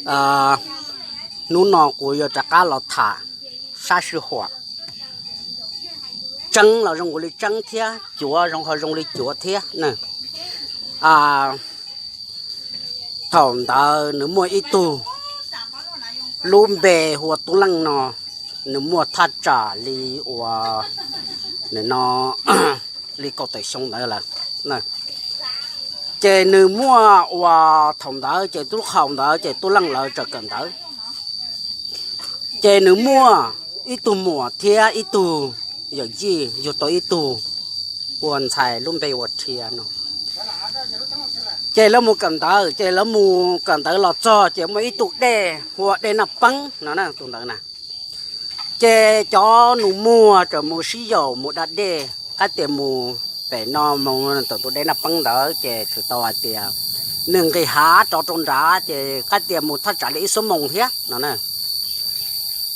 Hnub no kuv yuav rov qab los tham sab sij huam, tseeb los zoo li tseeb thiab cuav zoo ho zoo li cuav thiab na. Thaum ntawd nws muaj ib tug lub npe hu ua Tub Leej no, nws muaj thaj tsam li uas no li kaum tawm xyoo ntawd lawm. Ces nws muaj uas thaum ntawd ces lub qhov ntawd ces Tub Leej lawv tseem kawm ntawv. Ces nws muaj ib tug muam thiab ib tug yawm yij yug tau ib tug ua ntxhais lub npe ua Rhia no. Ces lawv mus kawm ntawv, ces lawv mus kawm ntawv los txog ces muaj ib tug dej hu ua dej Naj Peeb no tus ntawd na. Ces cov nus muag txawm mus sib yaum mus da dej, qab tias mus pem no mus tawm tus dej Naj Peeb ntawd ces txhais tau hais tias nws nqis hav rov rau nrad ces qab tias mus thaj tsam li ib xuab moos thiab no.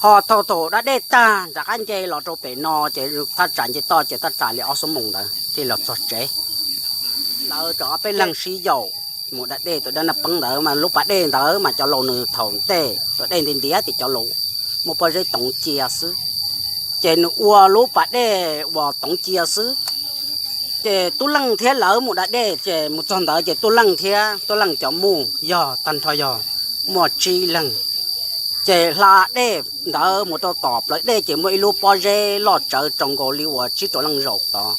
Ho thaum thaum da dej tag rov qab nce los rau pem no ces thaj tsam nce toj ces thaj tsam li ob xuab moos ntawd thiaj los txog tsev. Lawv cov ob peb leeg sib yaum mus da dej tus dej Naj Peeb ntawd mas lub pas dej ntawd mas cov laus nws thaum ntej tus dej nti ntiav tias cov laus muaj pob zeb toov cia xwb, ces nws ua lub pas dej uas toov cia xwb. Ces Tub Leej thiab lawv mus da dej ces mus txog ntawd ces Tub Leej thiab Tub Leej cov muam yog tag nrho yog muaj tsib leeg. Ces hla dej ntawd mus rau tom plawv dej ces muaj ib lub pob zeb loj tsawv rau nkaus li uas tsib rau leej zaum tod.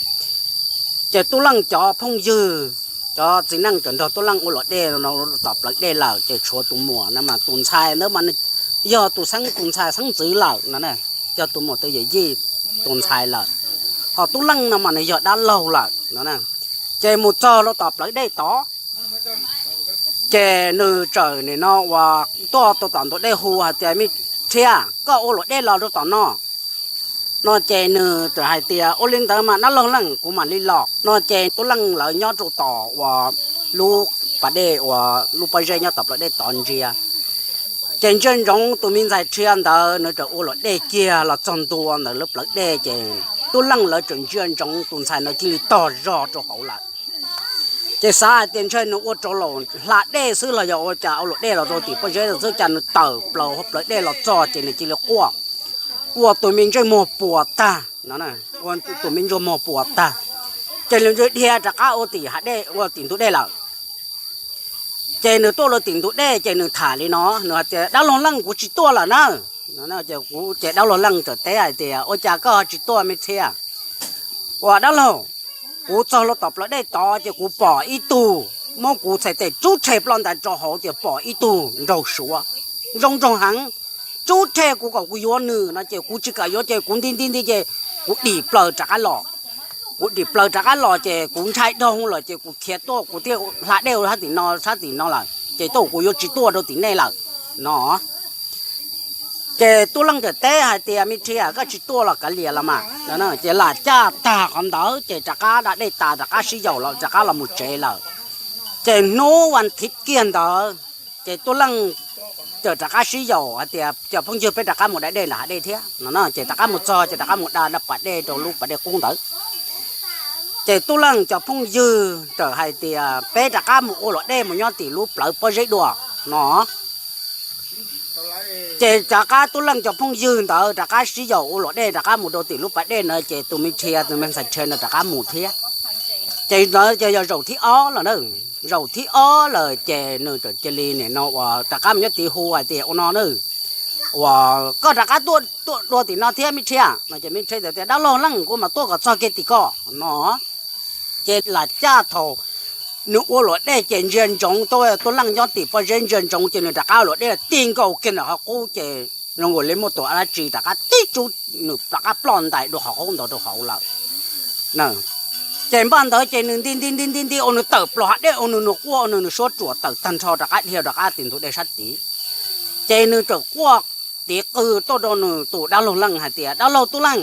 Ces Tub Leej cov phooj ywg, cov txiv neej cov nrog Tub Leej ua luam dej no tom plawv dej lawm ces tshuav tus muam no mas tus ntxhais ntawd mas yog tus xeeb, tus ntxhais xeeb ntxwv lawm no, yog tus muam tus yawm yij tus ntxhais lawm. Ho Tub Leej no mas nws yog dab laug lawm no. Ces mus txog rau tom plawv dej tod ces nws txawm nim no uas tuaj rau tom ntug dej hu hais tias, Me Rhia, koj ua luam dej los rau tom no. No ces nws txawm hais tias, Ua li ntawd mas dab laug Leej, kuv mam li los. No ces Tub Leej lawv nyob rau tom uas lub pas dej uas lub pob zeb nyob tom plawv dej tod ntsia. Ces ntsia ntsoov tus me ntxhais Rhia ntawd nws txawm ua luam dej kiag los txog ntua ntawm lub plawv dej ces Tub Leej lawv txawm ntsia ntsoov tus ntxhais ntawd cia li tog zog rau hauv lawm. Ces xav hais tias ntshe nws ua rau luam hla dej xwb los yog ua cas ua luam dej los rau tim pob zeb xwb cas nws tawm plaws hauv plawv dej los txog ces nws cia li quaj ua tus me ntsej muag puas tag, ua tus me ntsej muag puas tag. Ces nws dhia rov qab ua tim hav dej, ua tim ntug dej lawm. Ces nws tuaj rau tim ntug dej ces nws tham li no, nws hais tias, Dab laug Leej, kuv tsis tuaj lawm na. Ces dab laug Leej txawm teb hais tias, Ua cas koj tsis tuaj me Rhia? Ua dab laug, kuv txog rau tom plawv dej tod ces kuv pom ib tug, muab kuv txhais tes tsub rhe ploj ntais rau hauv ces pom ib tug nraug suav zoo nraug heev, tsub rhe kuv kom kuv yuav nws no ces kuv tsis kam yuav ces kuv nti nti nti ces kuv dim plaws rov qab los. Kuv dim plaws rov qab los ces kuv ntshai dhau lawm ces kuv khiav tuaj kuv thiaj hla dej ua sab tim no, sab tim no lawm ces tuaj kuv yuav tsis tuaj rau tim nej lawm no. Ces Tub Leej txawm teb hais tias, Me Rhia, koj tsis tuaj los kav liam los mas. Ces lam caj tag qhov ntawd ces rov qab da dej tas rov qab sib yaum los rov qab los mus tsev lawm. Ces hnub vas thiv kiag ntawd ces Tub Leej txawm rov qab sib yaum hais tias, Cov phooj ywg, peb rov qab mus da dej nram hav dej thiab no. Ces rov qab mus txog ces rov qab mus da pas dej rau lub pas dej qub ntawd. Ces Tub Leej cov phooj ywg txawm hais tias, Peb rov qab mus ua luam dej mus nyob tim lub plawv pob zeb dua no. Ces rov qab Tub Leej cov phooj ywg ntawd rov qab sib yaum ua luam dej rov qab mus rau tim lub pas dej ntawd ces tus me Rhia, tus me ntxhais Rhia ntawd rov qab mus thiab. Ces ntawd ces yog zaum thib ob lawm na. Zaum thib ob lawm ces nws txawm cia li nim no uas rov qab mus nyob tim hu hais tias, Ua no na, uas koj rov qab tuaj dua tim no thiab me Rhia no. Ces me Rhia txawm tias, Dab laug Leej, kuv mam tuaj kom txog kiag tim ko no. Ces lam caj thaum nws ua luam dej ces ntsia ntsoov Tub Leej nyob tim pob zeb, ntsia ntsoov ces nws rov qab ua luam dej tij nkaus kiag ntawm qhov qub ces zoo nkaus li muaj tus dab tsi rov qab tib tsub nws rov qab ploj ntais dua qhov qub ntawd rau hauv lawm. Ces npaj ntawd ces nws nti nti nti nti nti ua nws tawm plaws hav dej ua nws nws quaj ua nws nws suab ruam tawm tag nrho rov qab dhia rov qab tim ntug dej sab tid. Ces nws txawm quaj tiv qw tuaj rau nws tus dab laug Leej hais tias, Dab laug Tub Leej,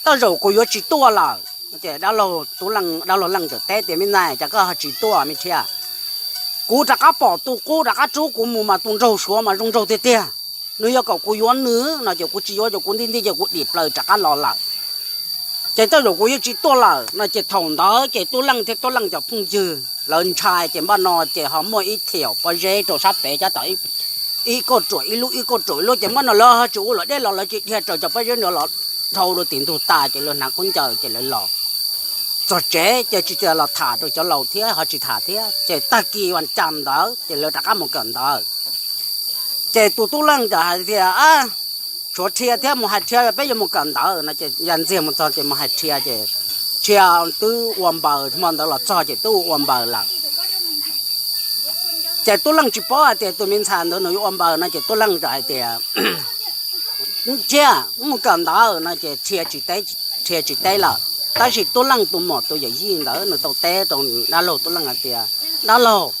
tej zaum kuv yuav tsis tuaj lawm. Ces dab laug Tub Leej, dab laug Leej txawm teb tias, Me ntxhais, cas koj ho tsis tuaj me Rhia? Kuv rov qab pom tus qub rov qab tsub kuv mus mas tus nraug suav mas zoo nraug tiag tiag. Nws yog kom kuv yuav nws no ces kuv tsis yuav, ces kuv nti nti ces kuv dim plaws rov qab los lawm. Ces tej zaum kuv yuav tsis tuaj lawm no. Ces thaum ntawd ces Tub Leej thiab Tub Leej cov phooj ywg lawv ntshai ces npaj no ces ho muaj ib thiam pob zeb rau sab pem cov tom ib ib kauj ruam ib lub ib kauj ruam ib lub ces muab no lawv ho tsis ua luam dej los lawv tsis dhia raws cov pob zeb no los dhau rau tim ntug tas ces lawv hnav khaub ncaws ces lawv los txog tsev ces tsis tas los tham rau cov laus thiab ho tsis tham thiab ces tag kis vas cas ntawd ces lawv rov qab mus kawm ntawv. Ces tus tub leej txawm hais tias, Tshuav rhia thiab mus hais rhia peb yuav mus kawm ntawv no ces ya ntxiag mus txog ces mus hais rhia ces rhia twb ua npaws hmo ntawd los txog ces twb ua ua npaws lawm. Ces tub leej tsis paub hais tias tus me ntxhais ntawd nws yuav ua npaws no ces tub leej txawm hais tias, Tsiaj, mus kawm ntawv no ces rhia tsis teb lawm. Tab sis tub leej tus muam tus yawm yij ntawd nws tau teb rau dab laug tub leej hais tias, Dab laug,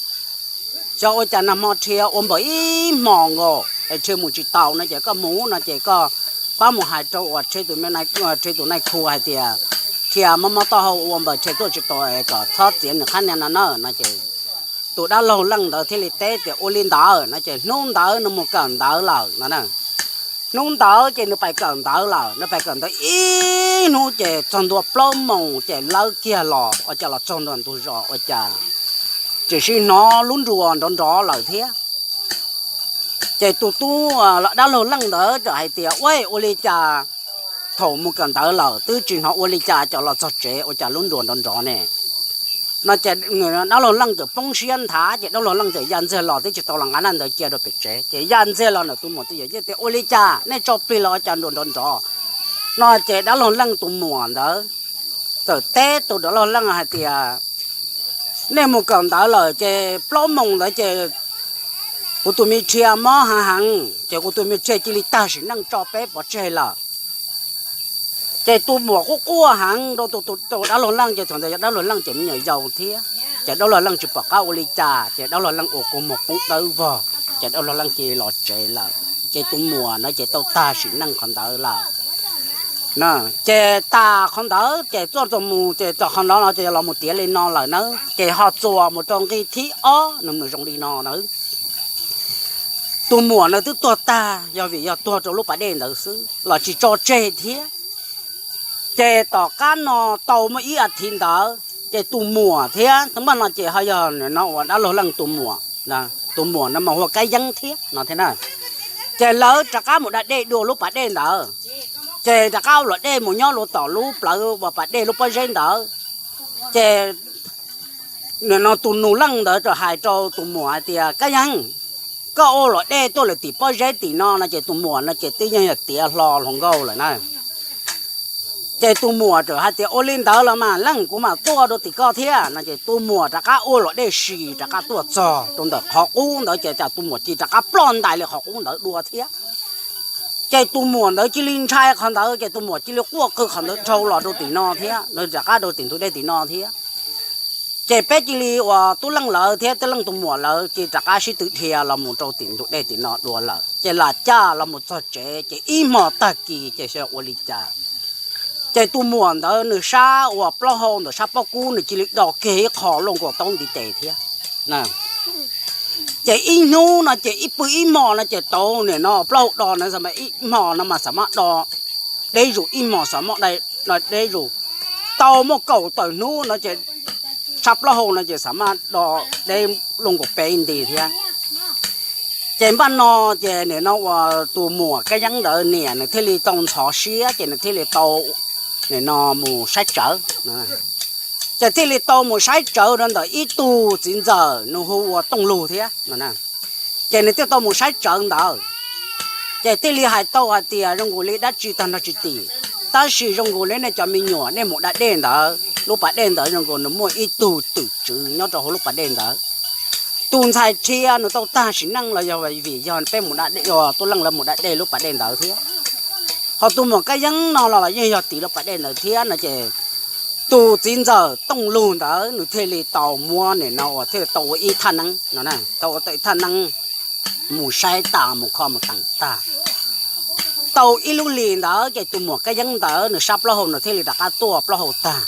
xyov ua cas nag hmo rhia ua npaws ib hmos nkaus es rhia mus tsis tau no ces koj mus no ces koj pab mus hais rau uas rhia tus nai khu hais tias rhia mob mob taub hau ua npaws rhia tuaj tsis tau es kom txhob txiav nws qhab nia no na no ces tus dab laug leej ntawd thiaj li teb tias, Ua li ntawd no ces hnub ntawd nws mus kawm ntawv lawm no. Hnub ntawd ces nws pais kawm ntawv lawm, nws pais kawm ntawv ib hnub ces txog ntua plaub moos ces lawv kiag los ua cas los txog ntua ntug zos ua cas tseem sib hnov lub nruas nrov nrov lawm thiab. Ces tus tub dab laug leej ntawd txawm hais tias, Ua, ua li cas thaum mus kawm ntawv lawm twb tsis hnov ua li cas, cas los txog tsev ua cas lub nruas nrov nrov ne? No ces dab laug leej txawm poob siab nthav ces dab laug leej txawm ya ntxiag los twb tsis tau los nqa nab ntawd cia rau pem tsev ces ya ntxiag los ntawm tus muam tus yawm yij tias, Ua li cas nej tso plig los ua cas nruas nrov nrov? No ces dab laug leej tus muam ntawd txawm teb tus dab laug leej hais tias, Nej mus kawm ntawv lawm ces plaub moos ntawd ces kuv tus me rhia mob heev heev ces kuv tus me rhia cia li tag sim neej tso peb pov tseg lawm. Ces tus muam quaj quaj heev rau tus dab laug leej ces thaum ntawd yog dab laug leej ces me nyuam yaus thiab ces dab laug leej tsis pom qab ua li cas ces dab laug leej ua kua muag poob dawb vog ces dab laug leej cia li los tsev lawm. Ces tus muam no ces tau tag sim neej qhov ntawd lawm. Ces tas qhov ntawd ces tuaj txog mus ces txog qhov ntawd no ces los mus tiav li no lawm na. Ces ho txuas mus rau nqi thib ob nws zoo li no na. Tus muam nws twb tuag tag yog vim yog tuag rau lub pas dej ntawd xwb los tsis tso tseg thiab. Ces tom qab no tau muaj ib as thiv ntawd ces tus muam thiab tus npaj no ces ho yog no uas dab laug leej tus muam, tus muam no mas hu ua Kab Yeeb thiab no thiab na. Ces lawv rov qab mus da dej dua lub pas dej ntawd, ces rov qab ua luam dej mus nyob rau tom lub plawv uas pas dej lub pob zeb ntawd. Ces nim no tus nus leej ntawd txawm hais rau tus muam hais tias, Kab Yeeb, koj ua luam dej tuaj lawm tim pob zeb tim no no ces tus muam no ces twb yeej yog tiav hlo hluas nkauj lawm na. Ces tus muam txawm hais tias, Ua li ntawd los mas leej kuv mam tuaj rau tim koj thiab no ces tus muam rov qab ua luam dej si rov qab tuaj txog rau ntawm qhov qub ntawd ces cas tus muam cia li rov qab ploj ntais li qhov qub ntawd dua thiab. Ces tus muam ntawd cia li ntshai qhov ntawd ces tus muam cia li quaj qw qhov ntawd dhau los rau tim no thiab, rov qab rau tim ntug dej tim no thiab. Ces peb cia li uas tub leej lawv thiab tub leej tus muam lawv cia li rov qab sib tw dhia los mus rau tim ntug dej tim no dua lawm. Ces lam caj los mus txog tsev ces ib hmo tag kis ces xyov ua li cas, ces tus muam ntawd nws sab uas plaub hau ntawm sab pob kub nws cia li do kiag ib qho luaj nkaus taub ntiv tes thiab. Ces ib hnub no ces ib pw ib hmo no ces tau nim no plaub hau do no ib hmo no mas xam maj do deb zus, ib hmo xam maj do deb zus. Tau muaj kaum tawm hnub no ces sab plaub hau no ces xam maj do deb luaj nkaus peb ntiv thiab. Ces npaj no ces nim no uas tus muam Kab Yeeb ntawd niam nws thiaj li tau ntxhov siab ces nws thiaj li tau nim no mus saib tsawv. Ces thiaj li tau mus saib tsawv rau ntawm ib tug txiv ntxawm nws hu ua Tooj Lug thiab. Ces nws thiaj tau mus saib tsawv ntawd, ces thiaj li hais tau hais tias zoo nkaus li dab tsi tag nrho tsis tim, tab sis zoo nkaus li nej cov me nyuam nej mus da dej ntawd, lub pas dej ntawd zoo nkaus nws muaj ib tug twm tswv nyob rau hauv lub pas dej ntawd. Tus ntxhais rhia nws tau tag sim neej los yog vim yog peb mus da dej, tub leej lawv mus da dej lub pas dej ntawd thiab. Ho tus muam Kab Yeeb no los los yeej yog tim lub pas dej ntawd thiab no ces tus txiv ntxawm Tooj Lug ntawd nws thiaj li tau muab nim no uas thiaj li tau ua ib thaj neeb no, tau ua tau ib thaj neeb mus saib tas mus kho mus teem tag. Tau ib lub hlis ntawd ces tus muam Kab Yeeb ntawd nws sab plaub hau nws thiaj li rov qab tuaj plaub hau tag.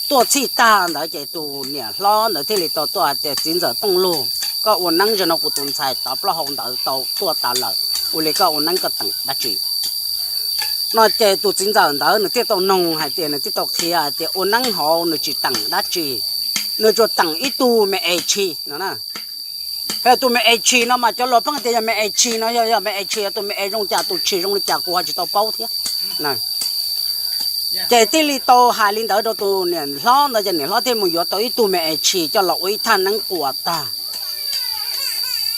Tuaj txhij tag ntawd ces tus niam hlob ntawd thiaj li tau tuaj hais tias, Txiv ntxawm Tooj Lug, koj ua neeb zaum no kuv tus ntxhais tov plaub hau ntawd tau tuaj tas lawm, ua li koj ua neeb koj teem dab tsi? No ces tus txiv ntxawm ntawd nws thiaj tau noog hais tias, nws thiaj tau qhia hais tias ua neeb hauv nws tsis teem dab tsi, nws tsuas teem ib tug me es tshis no na. Tus me es tshis no mas cov laus pheej tias yog me es tshis no, yog yog me es tshis, tus me es zoo cas tus tshis zoo li cas kuv ho tsis tau paub thiab. Ces thiaj li tau hais li ntawd rau tus niam hlob ntawd ces niam hlob thiaj mus yuav tau ib tug me es tshis coj los ua ib thaj neeb quas tag.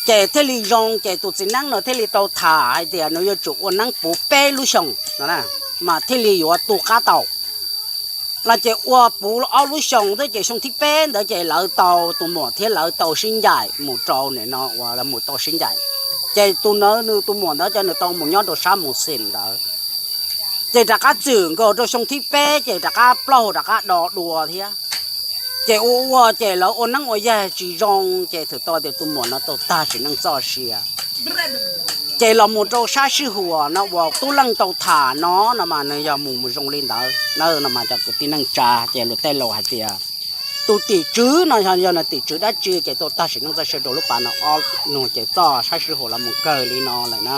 Ces thiaj li zoo, ces tus txiv neeb no thiaj li tau tham hais tias nws yuav tsum ua neeb puv peb lub xyoos no mas thiaj li yuav tu qab tau. Los ces ua puv ob lub xyoos xwb ces xyoo thib peb ntawd ces lawv tau, tus muam thiab lawv tau sib ncaim mus rau nim no uas lawv mus tau sib ncaim. Ces tus ntawd nws tus muam ntawd ces nws tau mus nyob rau sab Mus Xees ntawd. Ces rov qab txwm nkaus rau xyoo thib peb ces rov qab plaub hau rov qab do dua thiab. Ces ua ua ces lawv ua neeb ua yaig tsis zoo ces thaum tau tias tus muam no tau tag sim neej txoj sia. Ces los mus rau sab sij huam no uas tub leej tau tham no no mas nws yog mus mus zoo li ntawd na no mas cov kwv tij neej tsa ces luag tej laus hais tias tus tim tswv no yog, yog nws tim tswv dab tsi ces tau tag sim neej txoj sia rau lub pas no ob nus ces txoj sab sij huam los mus kawg li no lawm na.